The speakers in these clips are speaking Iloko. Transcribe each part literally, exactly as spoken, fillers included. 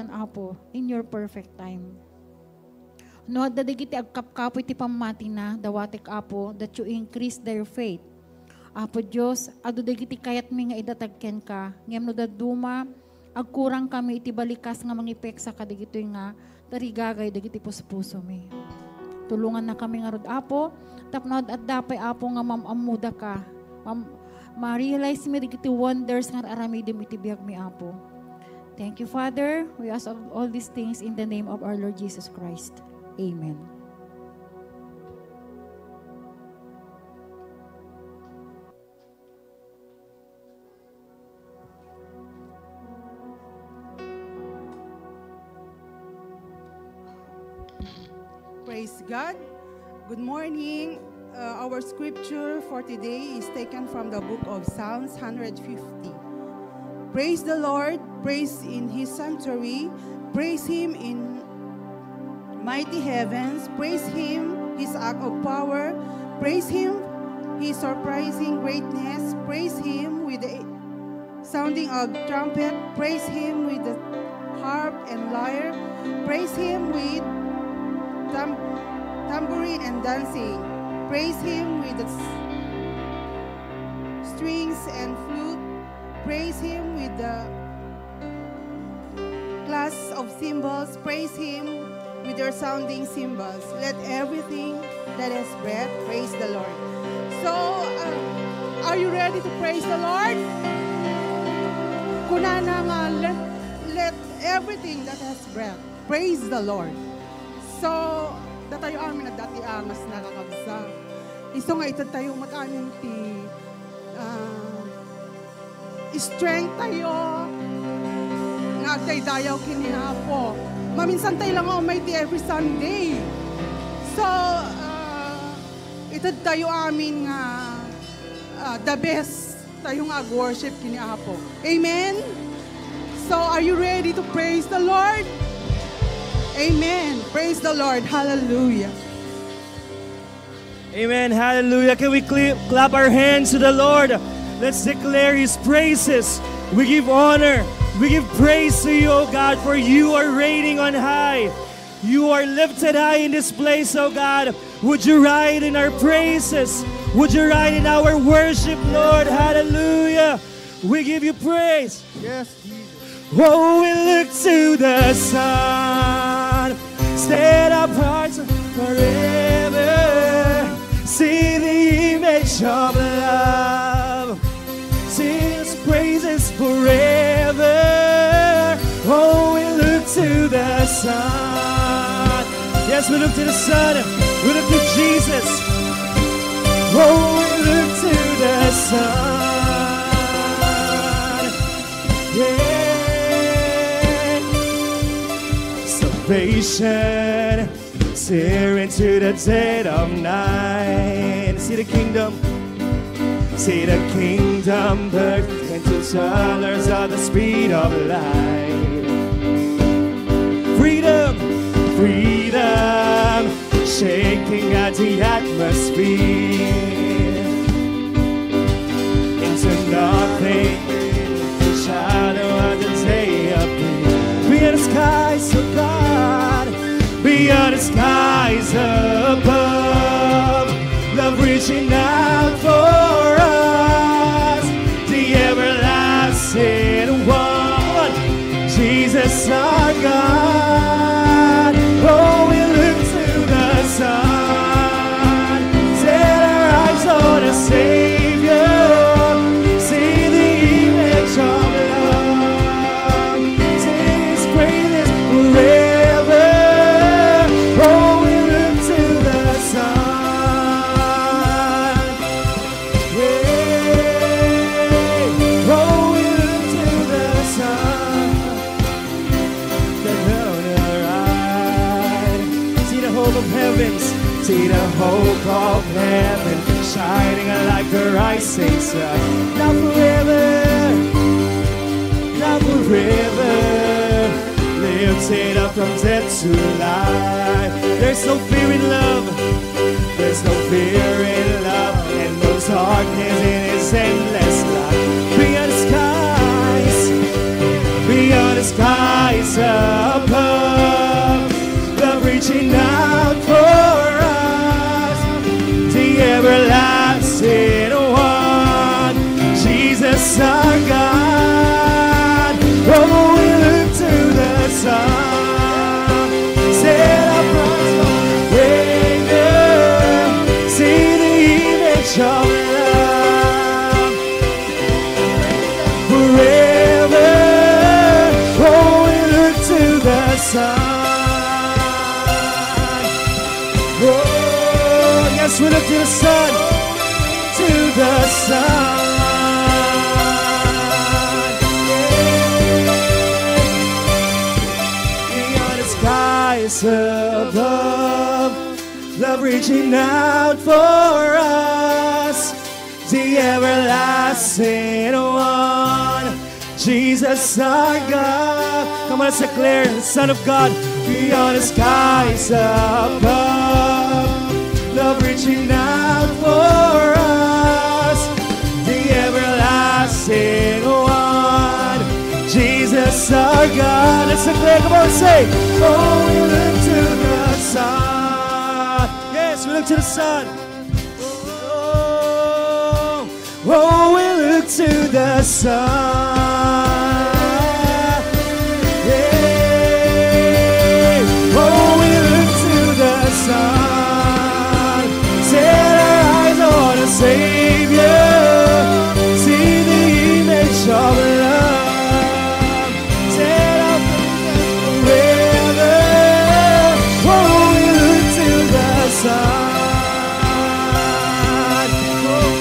Apo, in your perfect time. No adda dagiti agkapkapoy ti pammatina, dawatek, Apo, that you increase their faith. Apo Dios, adu dagiti kayatmi nga idatag kenka, ngem no dadduma, agkurang kami iti balikas nga mangipeksa kadagitoy nga tarigagay dagiti puspusomi. Tulongannakami ngarud, Apo, tapno ad-adda pay, Apo, nga mam-ammodaka, mam-, ma-realize mi dagiti wonders nga ar-aramidem iti biagmi, Apo. Thank you, Father. We ask of all these things in the name of our Lord Jesus Christ. Amen. Praise God. Good morning. Uh, our scripture for today is taken from the book of Psalms one hundred fifty. Praise the Lord, praise in his sanctuary, praise him in mighty heavens, praise him, his act of power, praise him, his surprising greatness, praise him with the sounding of trumpet, praise him with the harp and lyre, praise him with tam-, tambourine and dancing, praise him with the s-, strings and flute, praise him with the clash of cymbals, praise him with your sounding cymbals. Let everything that has breath praise the Lord. So, uh, are you ready to praise the Lord? Kunana nga, let, let everything that has breath praise the Lord. So, datayo amin adda ti angas, kakabsat. Isu nga itedtayo met amin ti, ah, strength tayo nga agdaydayaw ken ni Apo. Maminsan tayo lang nga umay ti every Sunday. So, ah, itedtayo amin nga, ah, the best tayo nga ag-worship ken ni Apo. Amen? So, are you ready to praise the Lord? Amen. Praise the Lord. Hallelujah. Amen. Hallelujah. Can we cl-, clap our hands to the Lord? Let's declare his praises. We give honor. We give praise to you, O God, for you are reigning on high. You are lifted high in this place, O God. Would you ride in our praises? Would you ride in our worship, Lord? Hallelujah. We give you praise. Yes, Jesus. Oh, we look to the sun, set apart forever. See the image of love, sing his praises forever. Oh, we look to the sun. Yes, we look to the sun. We look to Jesus. Oh, we look to the sun. Yeah. Salvation, tear into the dead of night. See the kingdom. See the kingdom birth into colors of the speed of light. Freedom, freedom, shaking at the atmosphere. Into nothing, the shadow of the day appears. Beyond the skies of God, beyond the skies above, love reaching out for us, the everlasting one, Jesus our God. Oh, we look to the sun, set our eyes on a Savior, see the image of love, sing his praises forever. Oh, we look to the sun. Yeah. Oh, we look to the sun. The Lord arise. See the hope of heavens. See the hope of heaven shining like the rising sun. Now forever, now forever, lifted up from death to life. There's no fear in love. There's no fear in love, and no darkness in his endless light. Beyond the skies, beyond the skies Son. Oh, yes, we look to the Son. To the Son. Beyond the skies above, love reaching out for us. The everlasting one, Jesus our God. Come on, let's declare, the Son of God. Beyond the skies above, love reaching out for us. The everlasting one, Jesus our God. Let's declare, come on, say, "Oh, we look to the Son." Yes, we look to the Son. Oh, oh, we look to the Son. Yeah. Oh, we look to the Son. Set our eyes on a Savior. See the image of love. Set our faith forever. Oh, we look to the Son. Oh,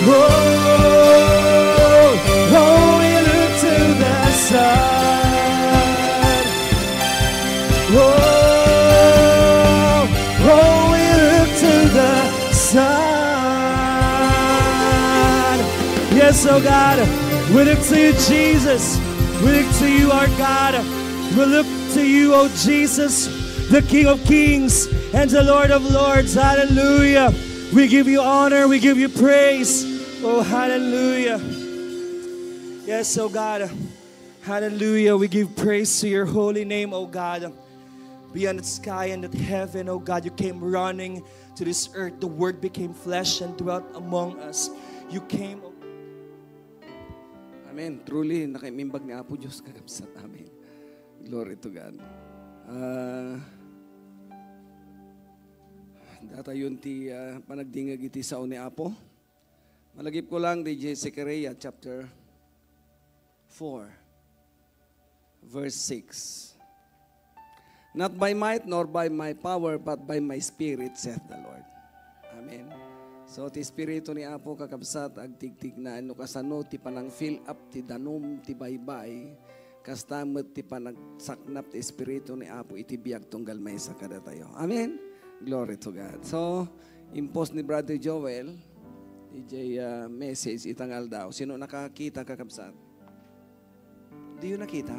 oh, we look to the Son. Oh, oh, we look to the Son. Yes, oh God, we look to you, Jesus. We look to you, our God. We look to you, oh Jesus, the King of Kings and the Lord of Lords. Hallelujah. We give you honor, we give you praise. Oh, hallelujah. Yes, oh God. Hallelujah. We give praise to your holy name, oh God. Beyond the sky and the heaven, oh God, you came running to this earth. The Word became flesh and dwelt among us. You came, oh Amen. Truly, nakaimimbag ni Apo Dios, kakabsat. Amen. Glory to God. Ah, datayon ti, ah, panagdingeg iti sao ni Apo. Malagipko lang, D J, Zechariah chapter four, verse six. "Not by might nor by my power, but by my Spirit, saith the Lord." Amen. So, ti Espiritu ni Apo, kakabsat, agtigtignaen no kasano ti panang-fill up ti danum ti baybay, kasta met ti panagsaknap ti Espiritu ni Apo iti biag tunggal maysa kadatayo. Amen. Glory to God. So, impose ni Brother Joel, D J, ah, message ita nga aldaw. Sino nakakita, kakabsat? Do you nakita?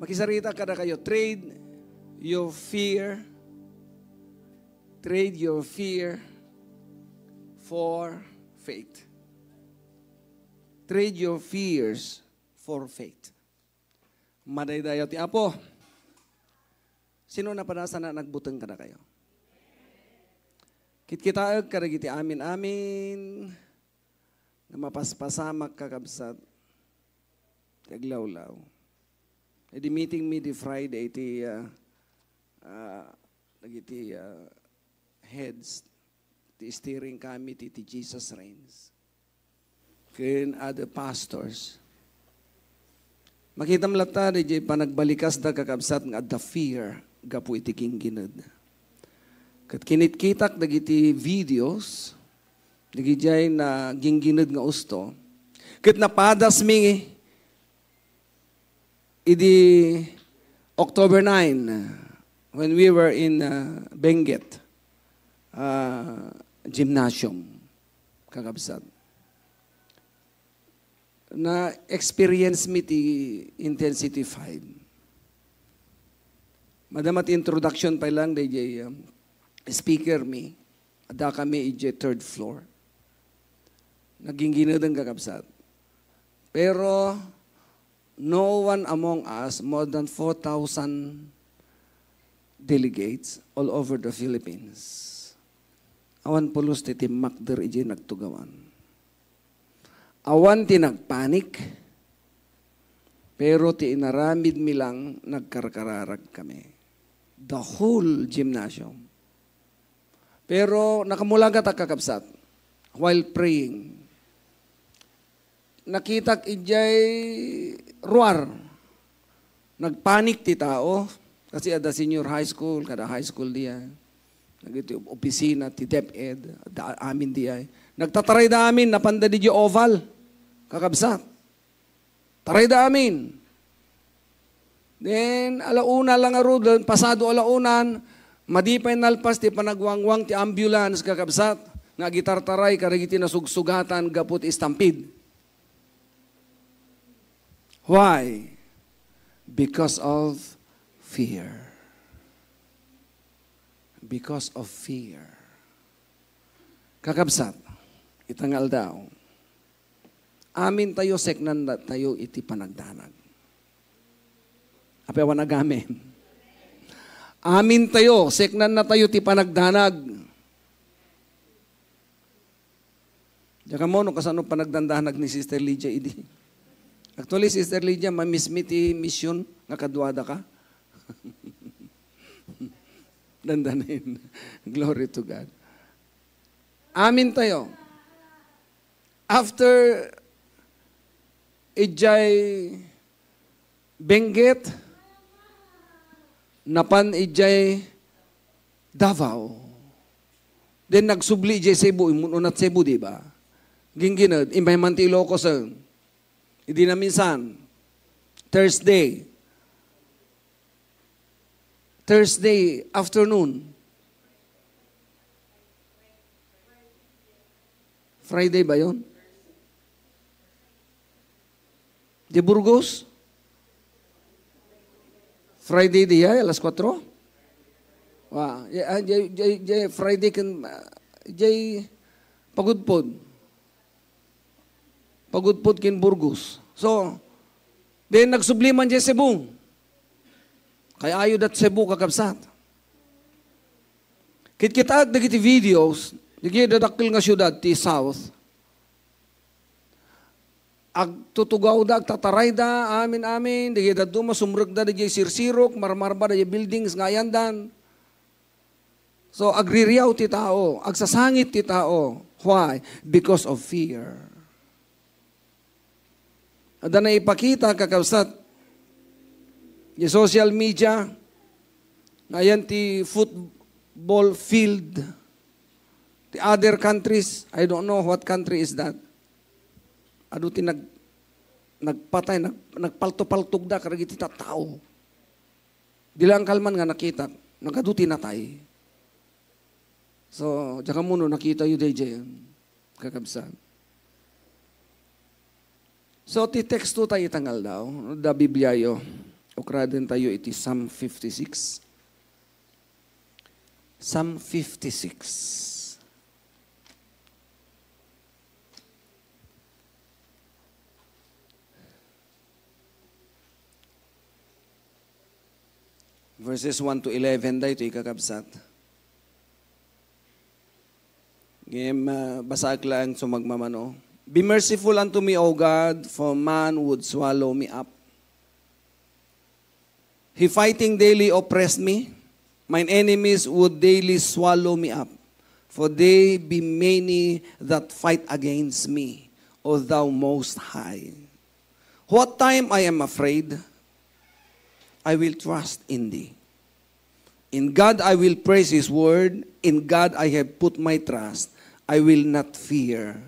Makisarita kadakayo, trade your fear, trade your fear for faith. Trade your fears for faith. Madaydayaw ti Apo. Sino napadasana nagbuteng kadakayo? Kitkitaek kadagiti amin-amin nga mapaspasamak, kakabsat, ti aglawlaw. Idi meeting mi di Friday iti, ah, ah, dagiti, ah, heads ti steering committee ti Jesus Reigns ken other pastors. Makitam latta, di panagbalikas da, kakabsat, nga adda fear gapu iti ginggined. Ket kinitkitak dagiti videos, dagijay naginggined nga usto. Ket napadas mi idi October nine, when we were in, uh, Benguet, uh, Gymnasium, kakabsat. Na-experience mi ti intensity five. Madama ti introduction pay lang, D J, um, speaker mi. Adda kami idiay third floor. Naginggineden, kakabsat. Pero no one among us, more than four thousand delegates all over the Philippines. Awan pulos ti timmakder idiay nagtugawan. Awan ti nagpanik, pero ti inaramid mi lang, nagkarkararag kami. The whole gymnasium. Pero nakamulagat a, kakabsat, while praying, nakitak idiay ruar. Nagpanik ti tao, kasi adda senior high school, kada high school diay. Dagiti opisina ti DepEd, adda amin diay. Nagtatarayda amin, napanda diay Oval, kakabsat. Tarayda amin. Then, ala una la ngaruden, pasado ala unan, madi pay nalpas ti panagwangwang ti ambulance, kakabsat, nga agitartaray kadagiti nasugsugatan gapu ti stampede. Why? Because of fear. Because of fear. Kakabsat, ita nga aldaw, amin tayo, seknan tayo iti panagdanag. Apay awan agamin? Amin tayo, seknan na tayo ti panagdanag. Diak ammo no kasano panagdandanag ni Sister Lydia idi. Actually, Sister Lydia, mamismi ti mission nga kaduada ka. Dandanin. Glory to God. Amin tayo. After idiay Benguet, napan idiay Davao. Then nagsubli idiay Cebu, immun unat Cebu, di ba? Ginggin-ed, immay man ti Ilocos, eh. Idi naminsan, Thursday. Thursday afternoon. Friday ba yon? Di Burgos? Friday diay, alas kuatro? Wa, jay, ah, jay, jay, jay Friday ken, ah, jay pagudpod. Pagudpod ken Burgos. So, then nagsubli man jay Cebu. Kay ayo dat Cebu, kakabsat. Kitkitaak dagiti videos, dagiti dadakkel nga siudad ti South. Agtutugawda, agtatarayda, amin-amin, dagiti dadduma, sumrekda dagiti sirsirok, marmarba dagiti buildings nga ayandan. So, agririaw ti tao, agsasangit ti tao. Why? Because of fear. Adda naipakita, kakabsat, di social media, nga ayan ti football field. The other countries, I don't know what country is that. Adu ti nag-, nagpatay, nag-, nagpalto-paltogda kadagiti tattao. Di lang kalman nga nakitak, nagadu ti natay. So, diak ammo no nakitayo daydiay, kakabsat. So, ti teksto tayo ita nga aldaw, da Bibliayo, ukraden tayo iti Psalm fifty-six. Psalm fifty-six. Verses one to eleven daytoy, kakabsat. Ngem, ah, basaek laeng sumagmamano. "Be merciful unto me, O God, for man would swallow me up. He fighting daily oppressed me. Mine enemies would daily swallow me up. For they be many that fight against me, O thou Most High. What time I am afraid, I will trust in thee. In God I will praise his word. In God I have put my trust. I will not fear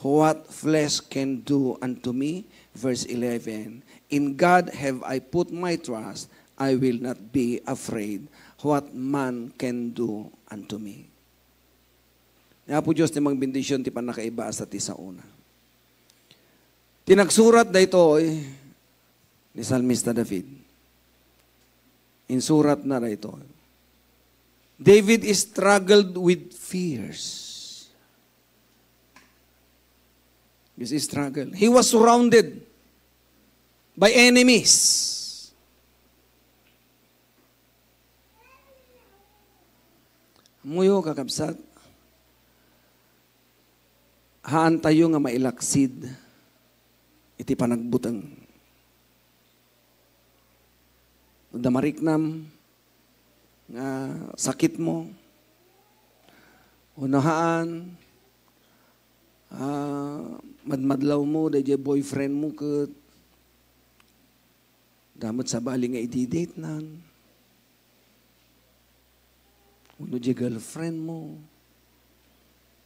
what flesh can do unto me." Verse eleven. "In God have I put my trust. I will not be afraid what man can do unto me." Ni Apo Dios ti mangbendisyon ti pannakaibasa ti saona. Ti nagsurat daytoy, ni Salmista David. Insuratna daytoy. David struggled with fears. This is struggle. He was surrounded by enemies. Ammoyo, kakabsat, haantayo nga mailaksid iti panagbuteng. Adda mariknam nga sakitmo, wenno haan, ah, madmadlawmo daydiay boyfriendmo ket Damet sabali nga i-date-nan. Wenno diay girlfriend mo.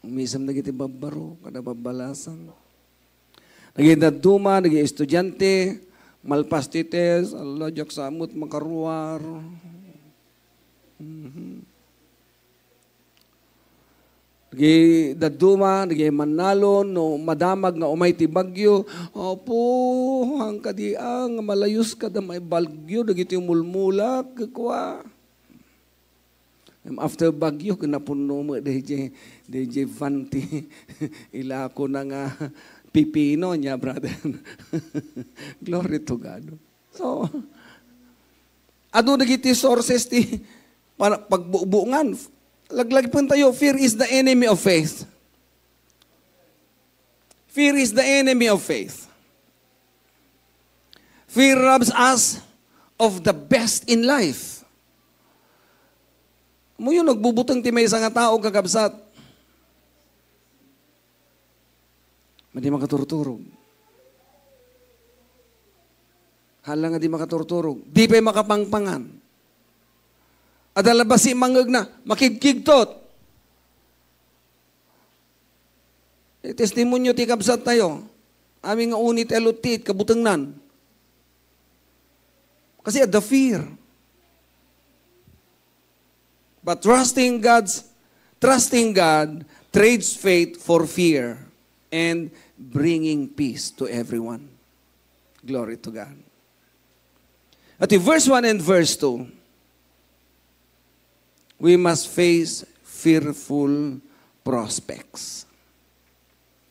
Umisem dagiti babbaro, kada babbalasang. Dagiti dadduma, dagiti estudiante, malpas ti test, ala, diak sa met makaruar. Mhm. Dagiti dadduma, dagiti mannalon, no madamag nga umay ti bagyo, "Apo, haan kadi a nga malayuska da may bagyo, dagiti mulmulak," kua. Ngem after bagyo, ket napunno met daydiay, daydiay van ti ilakona nga pipino niya, brother. Glory to God. So, adu dagiti sources ti para-, pagbubuongan. Laglagipentayo, fear is the enemy of faith. Fear is the enemy of faith. Fear robs us of the best in life. Ammoyo, nagbubuteng ti maysa nga tao, kakabsat. Madi makaturturog. Hala nga di makaturturog. Di pay makapangpangan. Adda la bassit mangngegna, makigkigtot. Eh, testimonio ti kabsattayo. Amin nga uni ti aluttiit, kabutengnan. Kasi adda fear. But trusting God's, trusting God trades faith for fear and bringing peace to everyone. Glory to God. At in verse one and verse two, we must face fearful prospects.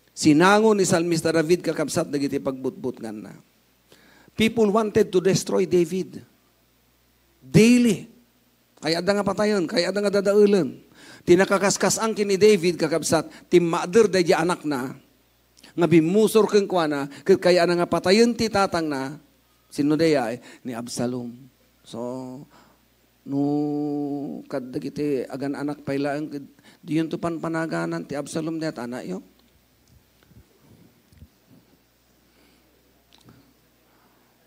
Sinango ni Salmista David, kakabsat, dagiti pagbutbutnganna. People wanted to destroy David. Daily. Kayatda nga patayen, kayatda nga dadaelen. Ti nakakaskas-an ken ni David, kakabsat, timmakder daydiay anakna nga bimmusor kenkuana, ket kayatna nga patayen ti tatangna. Sinno daydiay? Ni Absalom. So, no, kadagiti agan-anak pay laeng, ket diyonto panpanaganan ti Absalom dayta anakyo?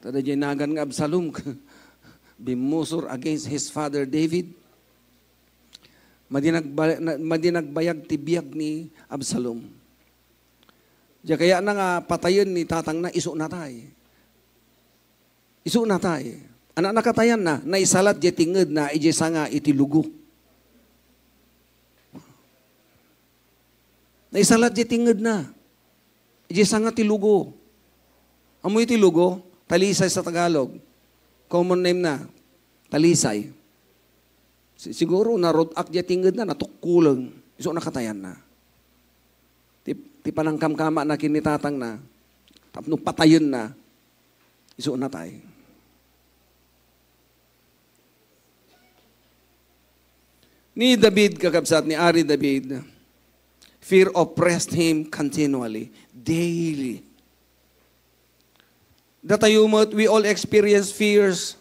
Ta daydiay nagan nga Absalom, bimmusor against his father David. Madi nagba-, na-, madi nagbayag ti biag ni Absalom. Diay kayatna nga patayen ni tatangna, isu natay. Isu natay. Ania nakatayanna, naisalat diay tengngedna idiay sanga iti lugo. Naisalat diay tengngedna. Idiay sanga ti lugo. Ammoyo ti lugo? Talisay sa Tagalog. Common name na. Talisay. Si-, siguro narud-ak diay tengngedna, natukkoleng. Isu nakatayanna. Ti, ti panangkamkamana ken ni tatangna, tapno patayenna, isu natay. Ni David, kakabsat, ni Ari David, fear oppressed him continually, daily. Datayo met, we all experience fears.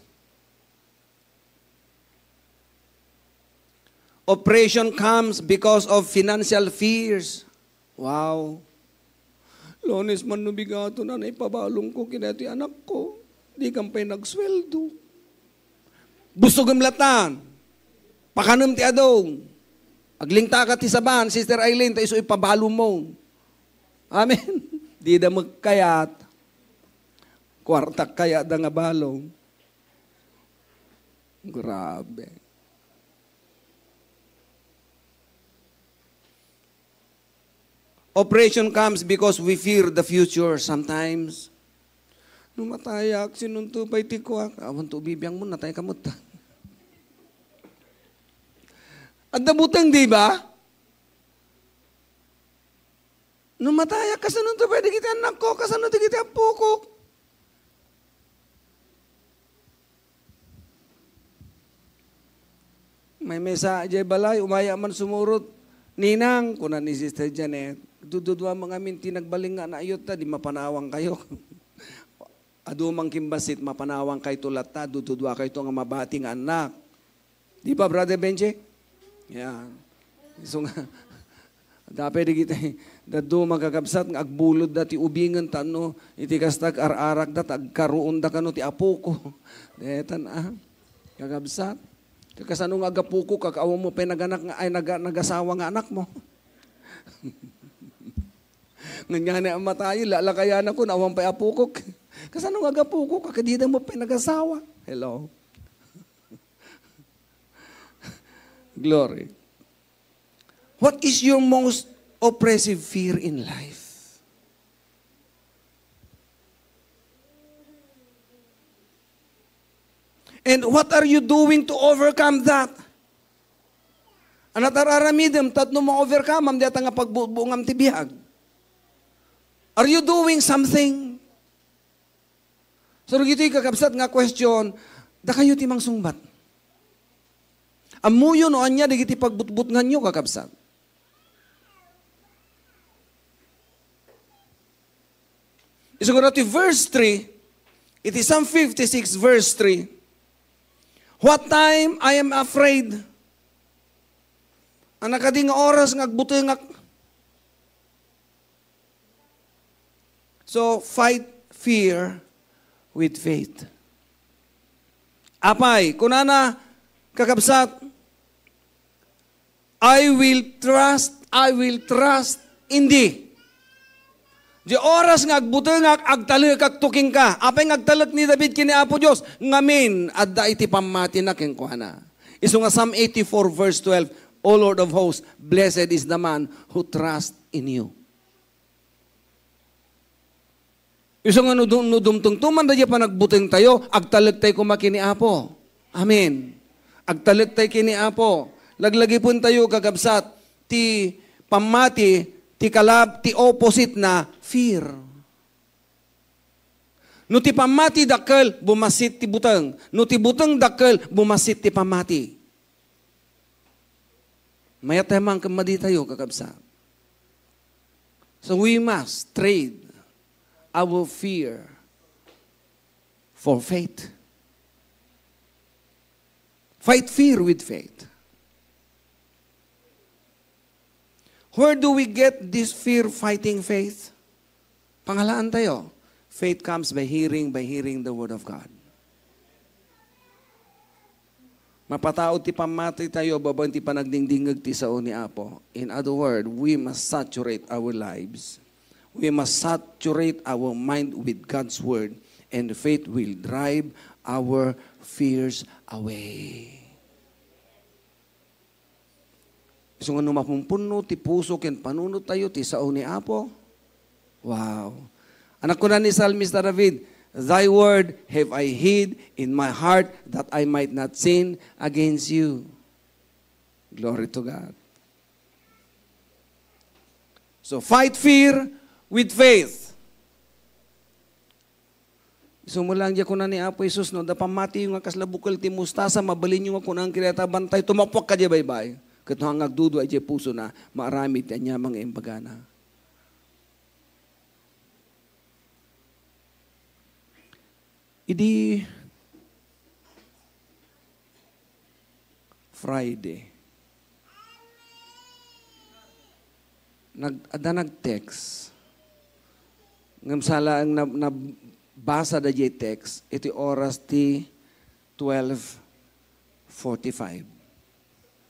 Oppression comes because of financial fears. Wow. Lunes man no bigaton, anay pabalongko ken daytoy anakko. Dikan pay nagsweldo. Bustogem latta. Pakanem ti adong. Aglingtaka ti saban, Sister Eileen, ta isu ipabalommo. Amen. Dida met kayat. Kuarta kayatda nga balong. Grabe. Oppression comes because we fear the future sometimes. No matayak, sinonto pay ti kuak? Awan to bibiangmo, natay ka met. Adda buteng, di ba? No matayak, kasano to pay dagiti annakko? Kasano dagiti appoko? Maymaysa idiay balay, umaya man sumurot, "Ninang," kuna ni Sister Janet, "dududuam ngamin ti nagbalin nga anakyo ta, di mapanawangkayo." Adu man kin bassit, mapanawangkayto latta, dududuakayto nga mabati nga annak. Di ba, Brother Benji? Yan. So nga, Adda pay dagiti dadduma, kakabsat, nga agbulodda ti ubingen tapno iti kasta, ar-arakda ta agkaruonda kano ti apoko. Detan, a, kakabsat. Kasano nga agapokok, awan mo pay naganak nga, ay, naga-, nagasawa nga anakmo? Ngan nga ni amatayo, lalakayanakon, awan pay apokok. Kasano nga agapokok, a, kadida mo pay nagasawa? Hello? Glory. What is your most oppressive fear in life? And what are you doing to overcome that? Ania ti ar-aramidem tapno ma-overcome-am dayta nga pagbutbuongam ti biag? Are you doing something? So, dagitoy, kakabsat, nga question, dakayo ti mangsungbat. Ammoyo no ania dagiti pagbutbutnganyo, kakabsat. Isu nga ti verse three, iti Psalm fifty-six, verse three, "What time I am afraid." Ania kadi nga oras nga agbutengak? So, fight fear with faith. Apay, kunana, kakabsat, "I will trust, I will trust in thee." Di oras nga agbutengak, agtalekakto kenka. Apay nga agtalek ni David ken ni Apo Dios? Ngamin, adda iti pammatina kenkuana. Isu nga Psalm eighty-four verse twelve, "O Lord of hosts, blessed is the man who trusts in you." Isu nga no dum-, no dumtengto man daydiay panagbutengtayo, agtalektayo koma ken ni Apo. Amen. Agtalektayo ken ni Apo. Laglagipentayo, kakabsat, ti pammati, ti kalab-, ti opposite na, fear. No ti pammati dakkel, bumassit ti buteng. No ti buteng dakkel, bumassit ti pammati. Mayat tayo man ken maditayo, kakabsat. So we must trade our fear for faith. Fight fear with faith. Where do we get this fear fighting faith? Pangalaantayo. Faith comes by hearing, by hearing the word of God. Mapataud ti pammatitayo babaen ti panagdingdingngeg ti sao ni Apo. In other words, we must saturate our lives. We must saturate our mind with God's word, and faith will drive our fears away. Isu nga no mapumpunno ti puso ken panunottayo ti sao ni Apo, wow. Ania kuna ni Salmista David, "Thy word have I hid in my heart that I might not sin against you." Glory to God. So, fight fear with faith. Isu met laeng diay kuna ni Apo Jesus, no adda pammatiyo nga kasla bukel ti mustasa, mabalinyo nga kunana ken dayta bantay, "Tumappuak ka diay baybay." Ket no agdudua idiay pusona, maaramid ti aniaman nga imbagana. Idi Friday. Nag-, adda nag-text. Ngem sa laeng nab-, nabasa da diay text, iti oras ti twelve forty-five.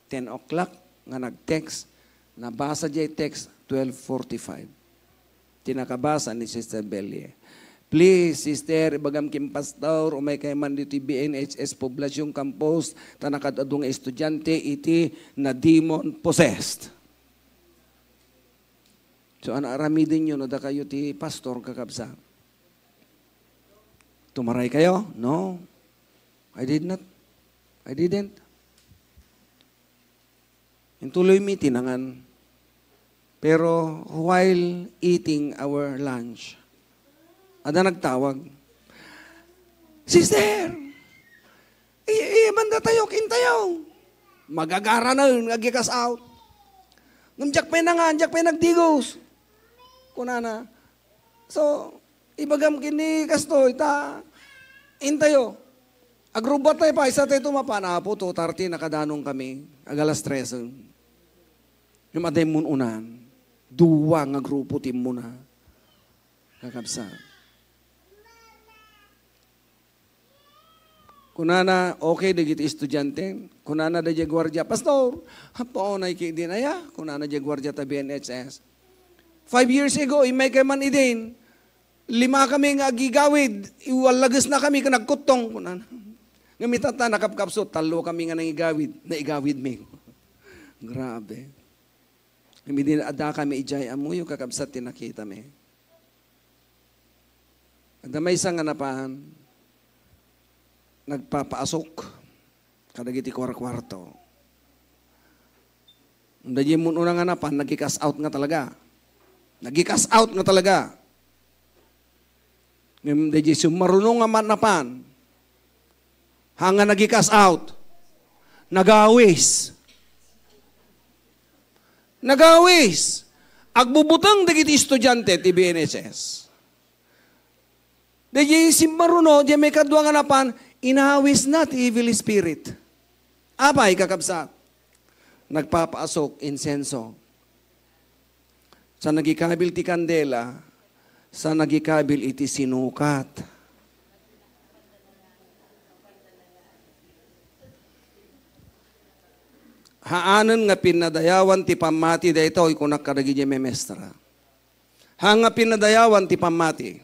Ten o'clock nga nag-text, nabasa diay text, twelve forty-five. Ti nakabasa ni Sister Belie. "Please, sister, ibagam ken pastor, umay kay man ditoy B N H S Poblacion Campus, ta nakaad-adu nga estudiante iti na-demon possessed." So, ania aramidenyo no dakayo ti pastor, kakabsat? Tumaray kayo? No. I did not. I didn't. Intuloy mi ti nangan. Pero while eating our lunch, adda nagtawag, "Sister, i-, iban datayo, kintayo." Magagaranen nga agikasawt. Ngem diak pay nangan, diak pay nagdigos. Kunana, So, ibagam ken ni kastoy, ta, intayo. Agrubbat tayo pa, isa tayo tumapan, Apo, two thirty, nakadanong kami. Ag alas tres. Yung adda mun-unan. Dua nga grupo ti immuna, kakabsat. Kunana, okay, dagiti estudiante. Kunana daydiay guardia, "Pastor, apo, unay ki idin aya?" Kunana daydiay guardia ta B N H S. "Five years ago, immay kay man idin. Lima kami nga agigawid. Iwallages na kami ken nagkuttong," kunana. Ngem itatta, nakapkapsut, "Tallo kami nga nangigawid. Naigawid mi." Grabe. Ngem idi adda kami idiay, ammoyo, kakabsat, ti nakitami. Adda maysa nga napan, nagpapaasok kadagiti kuarkuarto. Daydiay mun-una nga napan, nagi-cash out nga talaga. Nagi-cash out nga talaga. Ngem daydiay summaruno nga man-, napan, haan nga nagi-cash out, nagawis. Nagawis. Agbubuteng dagiti estudiante ti B N H S. Daydiay simmaruno, diay maikadua nga napan, inawisna ti evil spirit. Apay, kakabsat? Nagpapaasok, insenso. Sa nagikabil ti kandela, sa nagikabil iti sinukat. Haanen nga pinnadayawan ti pammati daytoy, kunak kadagiti memestra. Haan nga pinnadayawan ti pammati.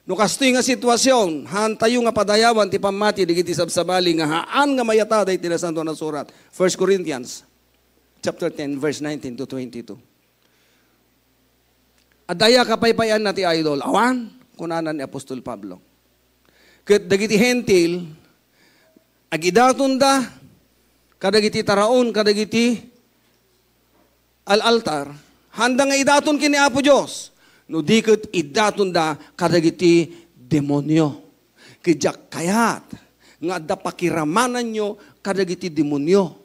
No kastoy nga sitwasyon, haantayo nga padayawan ti pammati dagiti sabsabali nga haan nga mayata daytoy Nasantoan a Surat. First Corinthians chapter ten, verse nineteen to twenty-two. Adda aya kapaypayaanna ti idol? Awan, kunana ni apostol Pablo. Ket dagiti Hentil, agidatonda kadagiti taraon kadagiti al-altar, haanda nga idaton ken ni Apo Dios, no di ket idatonda kadagiti demonio. Ket diak kayat nga adda pakiramananyo kadagiti demonio.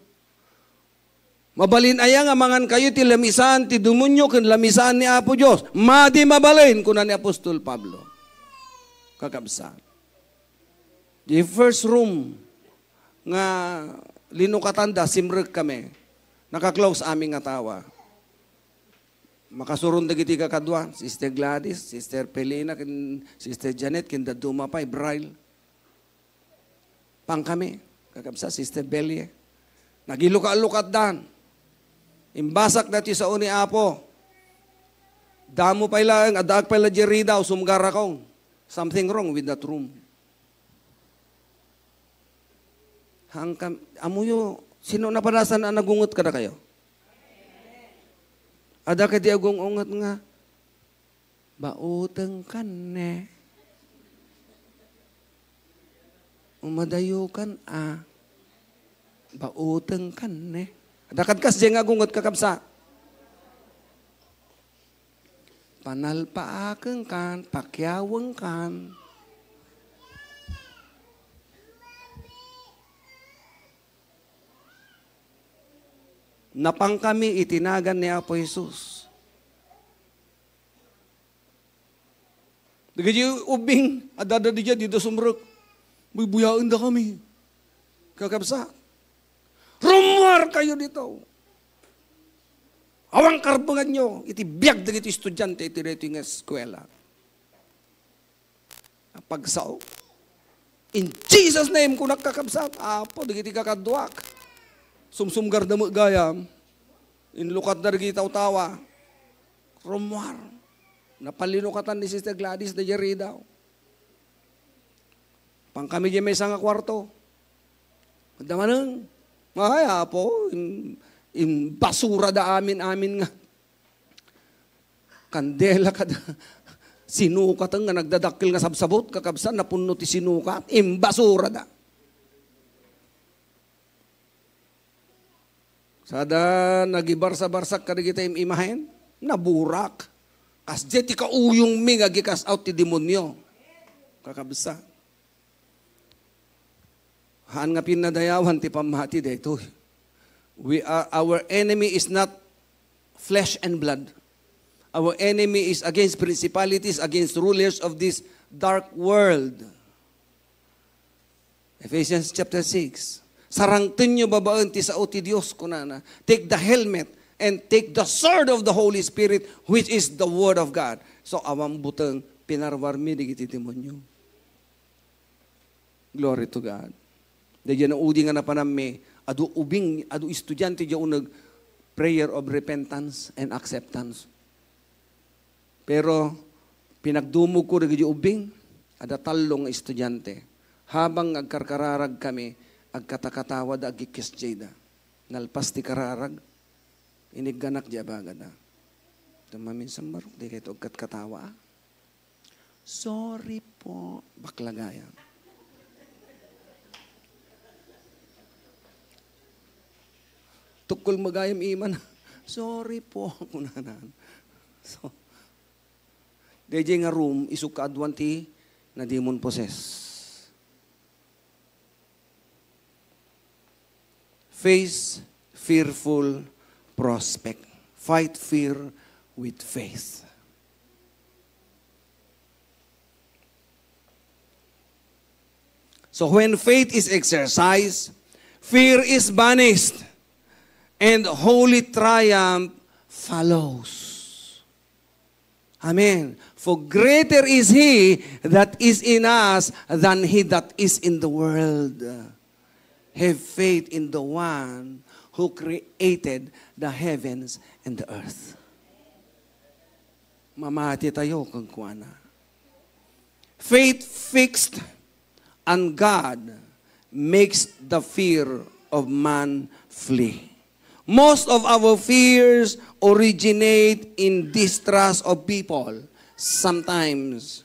Mabalin aya nga mangankayo ti lamisaan ti demonio ken lamisaan ni Apo Dios? Madi mabalin, kuna ni apostol Pablo. Kakabsat. Di first room nga linukatanda, simrek kami. Naka-close amin nga tawa. Makasuron dagiti kakadua, Sister Gladys, Sister Pelina, ken Sister Janet, ken dadduma pay, Braille. Pangkami, kakabsat, Sister Belie. Nagiluka-lukatdan. Imbasak dati sao ni Apo. Damo pay laeng, addaak pay la diay ridaw, sumgarakon. Something wrong with that room. Hangkam-, amoyo, sino napadasan a nagunget kadakayo? Adda kadi agung-unget nga, "Bauteng kan ne. Umadayo kan a. Bauteng kan ne." Adda kadkas diay nga agunget, kakabsat. "Panalpaaken kan, pakiawen kan." Napangkami iti nagan ni Apo Jesus. Dagiti ubbing, adda daydiay, dida sumrek. Buybuyaendakami. Kakabsat, rummuarkayo dita. Awan karbenganyo iti biag dagiti estudiante iti daytoy nga eskuela. Pagsao. In Jesus' name, kunak, kakabsat, Apo, dagiti kakaduak. Sumsumgarda met gayam. Inlukatda dagiti tawtawa. Rummuar. Napallinukatan ni Sister Gladys daydiay ridaw. Pangkami diay maysa nga kuarto. Adda manen. Ay, Apo, in, in basura da amin-amin nga kandela kada sinukat nga nagdadakkel nga sabsabot, kakabsat, napunno ti sinukat, imbasura da. Sada nagibarsa-barsak kadagiti im-imahen, naburak. Kasdiay ti kauyongmi nga agikasawt ti demonio. Kakabsat. Haan nga pinnadayawan ti pammati daytoy. We are, our enemy is not flesh and blood. Our enemy is against principalities, against rulers of this dark world. Ephesians chapter six. Sarangtenyo babaen ti sao ti Dios, kunana. Take the helmet. and take the sword of the Holy Spirit, which is the Word of God. So, awan buteng, pinaruarmi dagiti demonio. Glory to God. Daydiay naudi nga napananmi, adu ubing, adu estudiante diay uneg, prayer of repentance and acceptance. Pero pinagdumogko dagiti ubing, adda tallo nga estudiante. Habang agkarkararagkami, agkatakatawada, agkikiss-da. Nalpas ti kararag, inigganak diay abagada. Ita maminsan, Barok, dikayto agkatkatawa, a? Sorry po. Bakla gayam. Tukkol met gayam iman. Sorry po, kunana. So, daydiay nga room, isu kaaduan ti nademon-possess. Face fearful prospect. Fight fear with faith. So when faith is exercised, fear is banished, and holy triumph follows. Amen. For greater is he that is in us than he that is in the world. Have faith in the one who created the heavens and the earth. Mamati tayo kenkuana. Faith fixed on God makes the fear of man flee. Most of our fears originate in distrust of people. Sometimes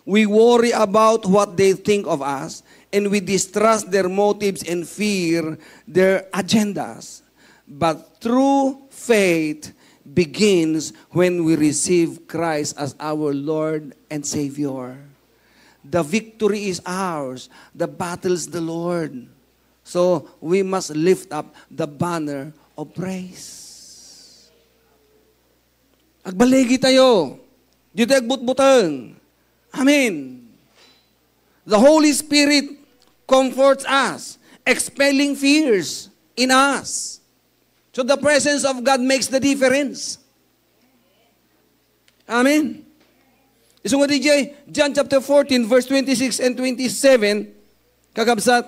we worry about what they think of us, and we distrust their motives and fear their agendas. But true faith begins when we receive Christ as our Lord and Savior. The victory is ours. The battle's the Lord. So, we must lift up the banner of praise. Agbaligi tayo. Ditoy agbutbuteng. Amen. The Holy Spirit comforts us, expelling fears in us. So the presence of God makes the difference. Amen. Isu nga diay, John chapter fourteen, verse twenty-six and twenty-seven, kakabsat,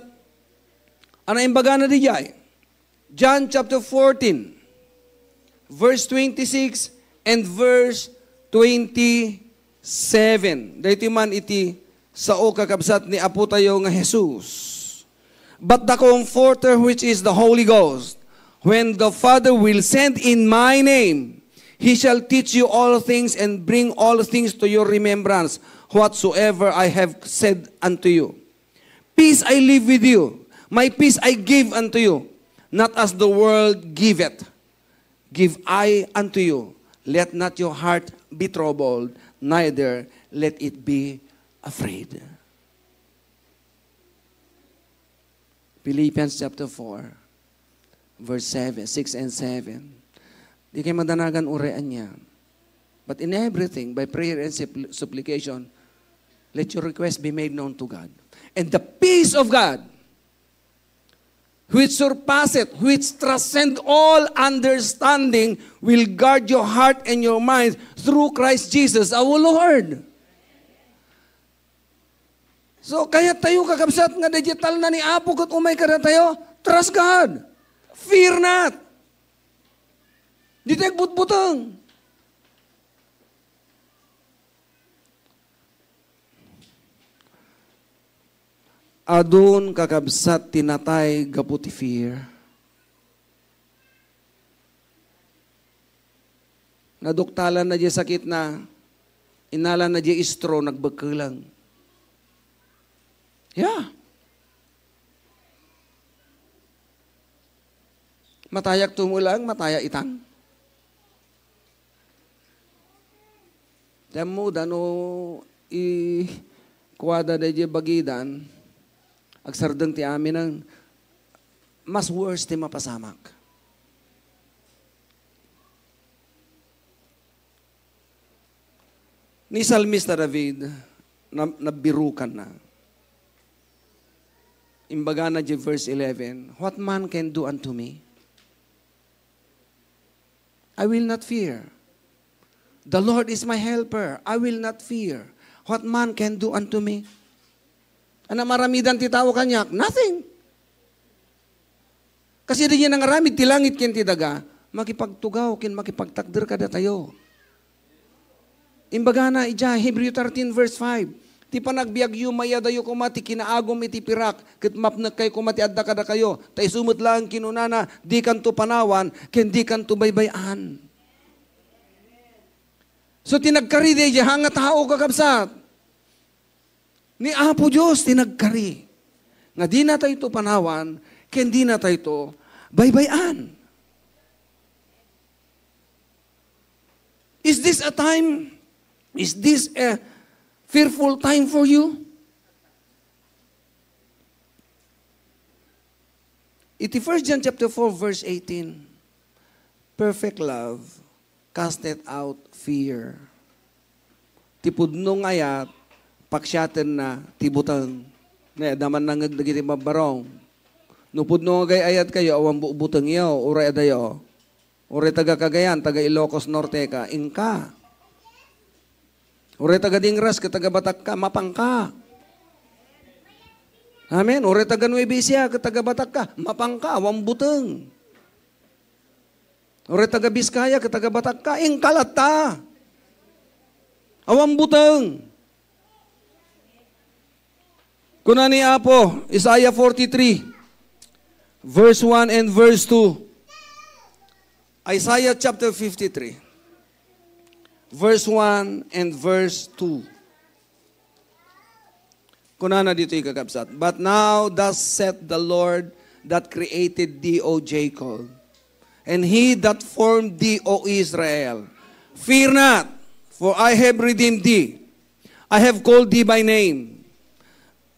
ano imbagana diay? John chapter fourteen, verse twenty-six and verse twenty-seven. Daytoy man iti sao, kakabsat, ni Apo tayo nga Jesus. But the Comforter, which is the Holy Ghost, when the Father will send in my name, he shall teach you all things and bring all things to your remembrance, whatsoever I have said unto you. Peace I leave with you, my peace I give unto you. Not as the world giveth, give I unto you. Let not your heart be troubled, neither let it be afraid. Philippians chapter four, verse seven, six and seven. Dikay madanagan uray ania. But in everything, by prayer and suppl-, supplication, let your request be made known to God. And the peace of God, which surpasseth, which transcend all understanding, will guard your heart and your mind through Christ Jesus our Lord. So, kayat tayo, kakabsat, nga digital na ni Apo ket umay kadatayo, trust God. Fear not. Ditoy agbutbuteng. Adun, kakabsat, ti natay gapu ti fear. Naduktalan na diay sakitna, innalan na diay istro, nagbekkeleng. Yeah. Matayak tumulang, mataya itan. Ti ammoda no i-, kuada daydiay bagidan, agsardeng ti aminen, mas worse ti mapasamak. Ni Salmista David, na-, nabbirukanna. Imbagana diay verse eleven, "What man can do unto me?" I will not fear. The Lord is my helper. I will not fear. What man can do unto me? Ania maaramidan ti tao kaniak? Nothing. Kasi diay nangaramid ti langit ken ti daga, makipagtugaw ken makipagtakder kadatayo. Imbagana idiay Hebreo thirteen verse five, "Ti panagbiagyo, mayadayo koma ti kinaagum iti pirak, ket mapnekkayo koma ti adda kadakayo. Ta isu met laeng kinunana, dikanto panawan, ken dikanto baybay-an." So, ti nagkari diay ha nga tao, kakabsat, ni Apo Dios ti nagkari nga dinatayto panawan ken dinatayto baybay-an. Is this a time? Is this a fearful time for you? Iti First John chapter four, verse eighteen, "Perfect love casteth out fear." Ti pudno nga ayat, paksiatenna ti buteng. Nay, adda man nangngeg dagiti babbarong. No pudno nga agay-ayatkayo, awan bu-, butengyo, uray adayo. Uray taga Cagayan, taga Ilocos Norte ka, inka. Uray taga Dingras ket taga Batak ka, mapangka. Amen. Uray taga Nueva Ecija ket taga Batak ka, mapangka, awan buteng. Uray taga Biskaya ket taga Batak ka, inka latta. Awan buteng. Kuna ni Apo, Isaiah forty-three, verse one and verse two. Isaiah chapter fifty-three, verse one and verse two. Kunana ditoy, kakabsat, "But now thus saith the Lord that created thee, O Jacob, and he that formed thee, O Israel, fear not, for I have redeemed thee. I have called thee by name.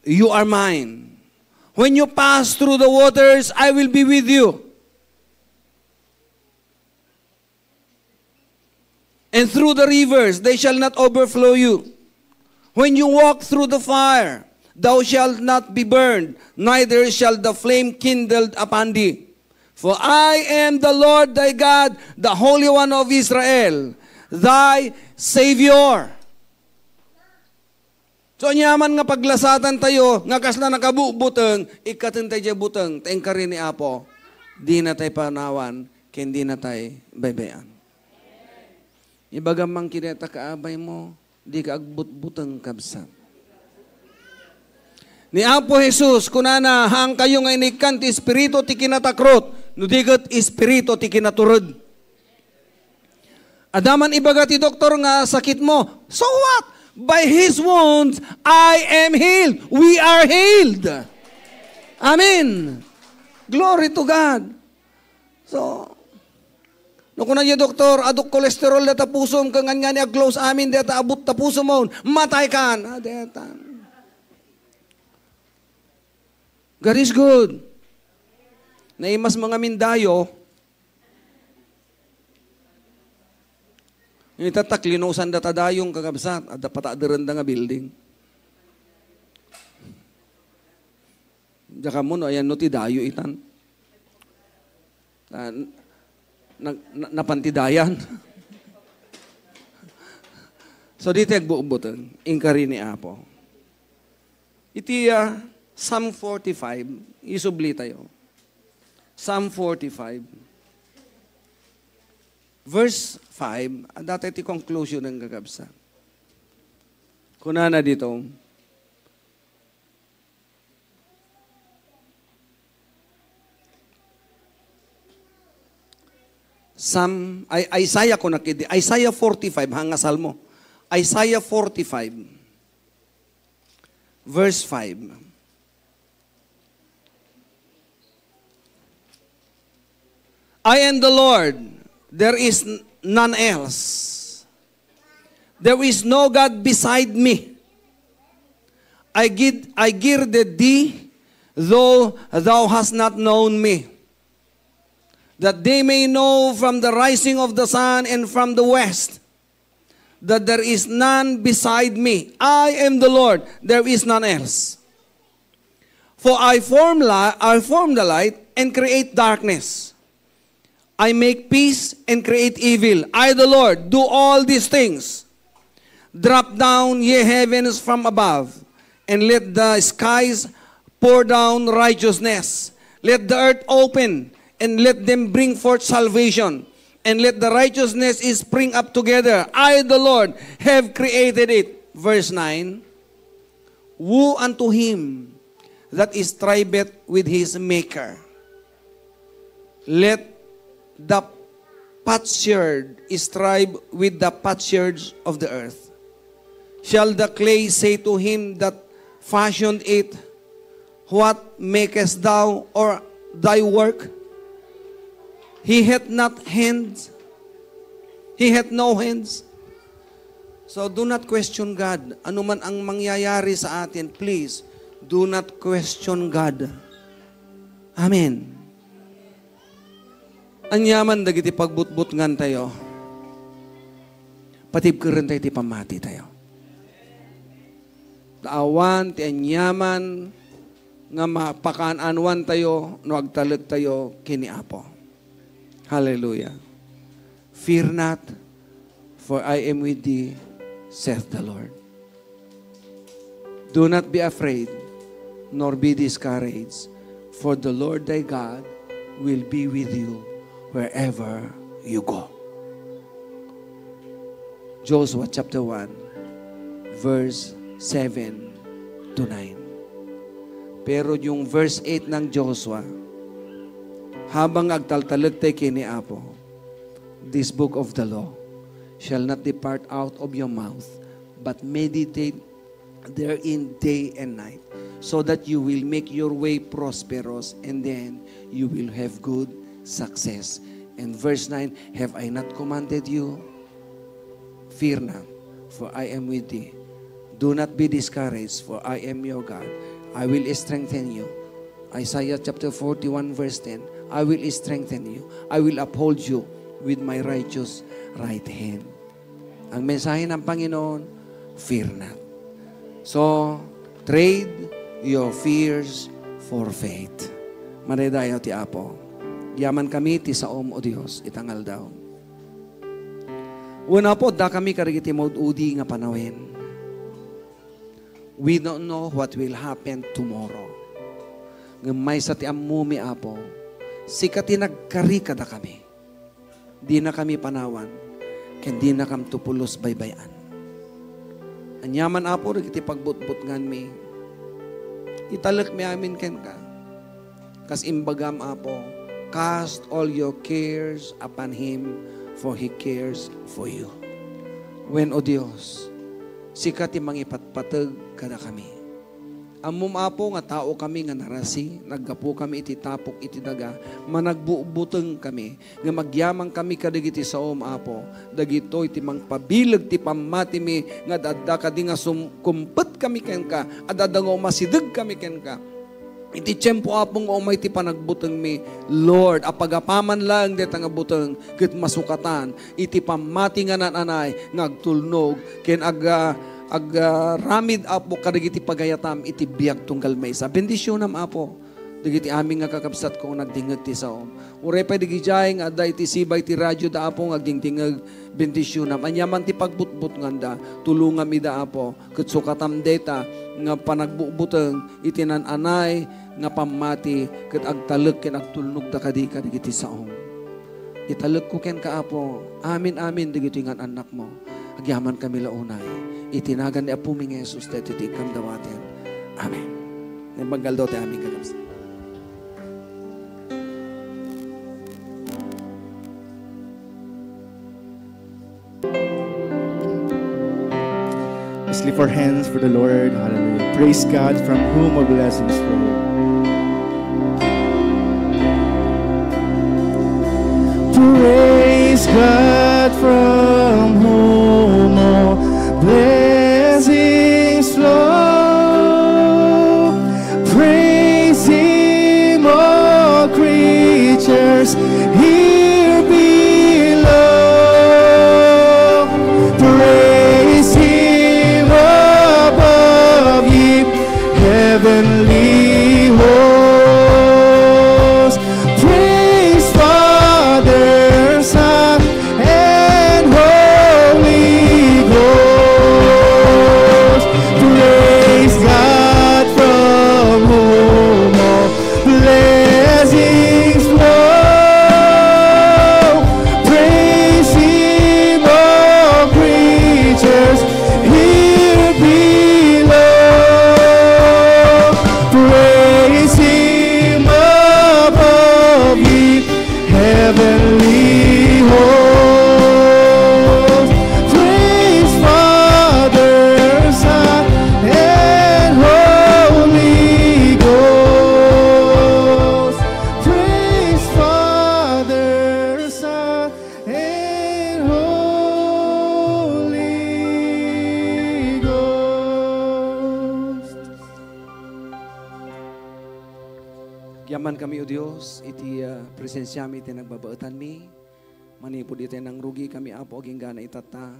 You are mine. When you pass through the waters, I will be with you. And through the rivers, they shall not overflow you. When you walk through the fire, thou shalt not be burned, neither shall the flame kindled upon thee. For I am the Lord thy God, the Holy One of Israel, thy Savior." So, aniaman nga paglasatantayo nga kasla nakabubuteng, ikkatentayo diay buteng, ta inkari ni Apo, dinatay panawan, ken dinatay baybay-an. Ibagam man kenka, kaabay mo, dika agbutbuteng, kabsat. Ni Apo Jesus, kunana, "Haankayo nga inikkan ti espiritu ti kinatakrot, no di ket espiritu ti kinatured." Adda man ibaga ti doktor nga sakit mo, so what? By His wounds, I am healed. We are healed. Amen. Glory to God. So, no kuna diay doktor, "Adu kolesterol dayta pusom, ket ngan-ngani ag-close amin dayta abut ta pusom, matay kan." Ah, dayta. God is good. Naimas mo ngamin dayo, Ita ta klinusan data dayong, kakabsat, adda pataderenda nga building. Diak ammo no ayanno ti dayo itan. Ah, na, na, napan ti dayan. So, dita agbutbuteng, inkari ni Apo. Iti, ah, Psalm forty-five, isublitayo. Psalm forty-five, verse five, adda ti conclusion nga kakabsat. Kunana dito, Psalm, ay, Isaiah ko nakidi, Isaiah forty-five, ha nga Salmo. Isaiah forty-five, verse five. "I am the Lord, there is n-, none else. There is no God beside me. I gid-, I girded thee, though thou hast not known me, that they may know from the rising of the sun and from the west that there is none beside me. I am the Lord, there is none else. For I form li-, I form the light and create darkness. I make peace and create evil. I, the Lord, do all these things. Drop down, ye heavens, from above, and let the skies pour down righteousness. Let the earth open, and let them bring forth salvation, and let the righteousness spring up together. I, the Lord, have created it. Verse nine. Woe unto him that striveth with his Maker. Let the potsherd strive with the potsherds of the earth. Shall the clay say to him that fashioned it, "What makest thou, or thy work?" He hath not hands. He hath no hands. So do not question God. Ano man ang mangyayari sa atin, please, do not question God. Amen. Aniaman dagiti pagbutbutngan tayo, patibkeren tayo ti pammati tayo. Ta awan ti aniaman nga mapakaan-anoan tayo no agtalek tayo ken ni Apo. Hallelujah. "Fear not, for I am with thee," saith the Lord. "Do not be afraid, nor be discouraged, for the Lord thy God will be with you wherever you go." Joshua chapter one, verse seven to nine. Pero yung verse eight ng Joshua, habang agtaltalek tayo kini Apo, "This book of the law shall not depart out of your mouth, but meditate therein day and night, so that you will make your way prosperous, and then you will have good success." And verse nine, "Have I not commanded you? Fear not, for I am with thee. Do not be discouraged, for I am your God. I will strengthen you." Isaiah chapter forty-one, verse ten, "I will strengthen you. I will uphold you with my righteous right hand." Ang mensahe ng Panginoon, "Fear not." So, trade your fears for faith. Madaydayaw ti Apo. Yaman kami ti saom, O Dios, ita nga aldaw. Wen, Apo, adda kami kadagiti maud-udi nga panawen. We don't know what will happen tomorrow. Ngem maysa ti ammomi, Apo, sika ti nagkari kadakami. Dina kami panawan, ken dina kamto pulos baybay-an. Aniaman, Apo, dagiti pagbutbutnganmi, italekmi amin kenka. Kas imbagam, Apo, "Cast all your cares upon Him, for He cares for you." Wen, O Dios, sika ti mangipatpateg kadakami. Ammom, Apo, nga tao kami nga narasi, naggapu kami iti tapok iti daga, managbutbuteng kami, ngem agyaman kami kadagiti saom, Apo, dagitoy ti mangpabileg ti pammatimi nga adda kadi nga sum-, kumpet kami kenka, adda nga umasideg kami kenka. Iti tiempo, Apo, nga umay ti panagbutengmi, Lord, apagapaman laeng dayta nga buteng ket masukatan iti pammati nga naan-anay nga agtulnog ken ag-, ah, ag-, ah, ramid, Apo, kadagiti pagayatam iti biag tunggal maysa. Bendisionam, Apo, dagiti amin nga kakabsatko nga nagdingeg ti saom. Uray pay dagidiay nga adda iti sibay ti radioda, Apo, nga agdingdingeg, bendisionam. Aniaman ti pagbutbutnganda, tulongam ida, Apo, ket sukatam dayta nga panagbutbuteng iti naan-anay nga pammati ket agtalek ken agtulnogda kadi kadagiti saom. Italekko kenka, Apo, amin-amin dagitoy nga annakmo. Agyaman kami la unay iti nagan ni Apomi nga Jesus, daytoy ti ikkam dawaten. Amen. Naimbag nga aldaw ti amin kakabsat. Let's lift our hands for the Lord. Hallelujah. Praise God from whom all blessings flow. Praise God from whom all blessings flow. Praise Him, all creatures here below. Praise Him above, ye heavenly hosts. Praise Father Agyaman kami, O Dios, iti ah, presensiami iti nagbabaetanmi. Manipud iti nangrugi kami, Apo, agingga itatta.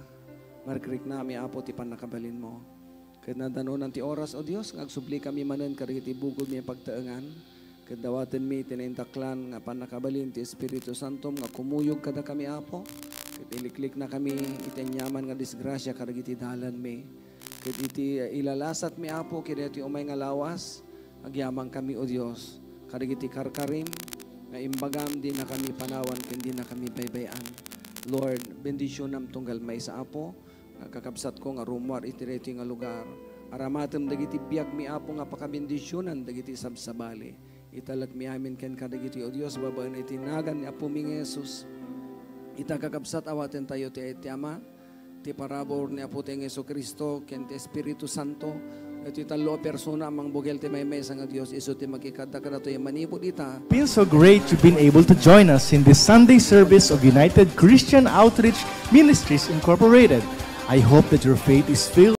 Marikriknami, Apo, ti pannakabalinmo. Ket nadanonan ti oras, O Dios, nga agsubli kami manen kadagiti bukodmi a pagtaengan. Ket dawatenmi ti naindaklan nga pannakabalin ti Espiritu Santom nga kumuyog kadakami, Apo. Ket ilikliknakami iti aniaman nga disgrasia kadagiti dalanmi. Ket iti ilalasatmi, Apo, kadagiti umay nga lawas, agyamankami, O Dios, kadagiti karkarim nga imbagam, dinakami panawan ken dinakami baybay-an. Lord, bendisionam tunggal maysa, Apo, nga kakabsatko nga rummuar iti daytoy nga lugar. Aramatem dagiti biagmi, Apo, nga pakabendisionan dagiti sabsabali. Italekmi amin kenka dagitoy, O Dios, babaen iti nagan ni Apomi nga Jesus. Ita kakabsat, awatentayo ti ayat ti Ama, ti parabur ni Apo ti Jesu-Cristo, ken ti Espiritu Santo, iti tallo a persona a mangbugel ti maymaysa nga Dios, isu ti makikadda kadatoy manipud ita. Feels so great to been able to join us in this Sunday service of United Christian Outreach Ministries Incorporated. I hope that your faith is filled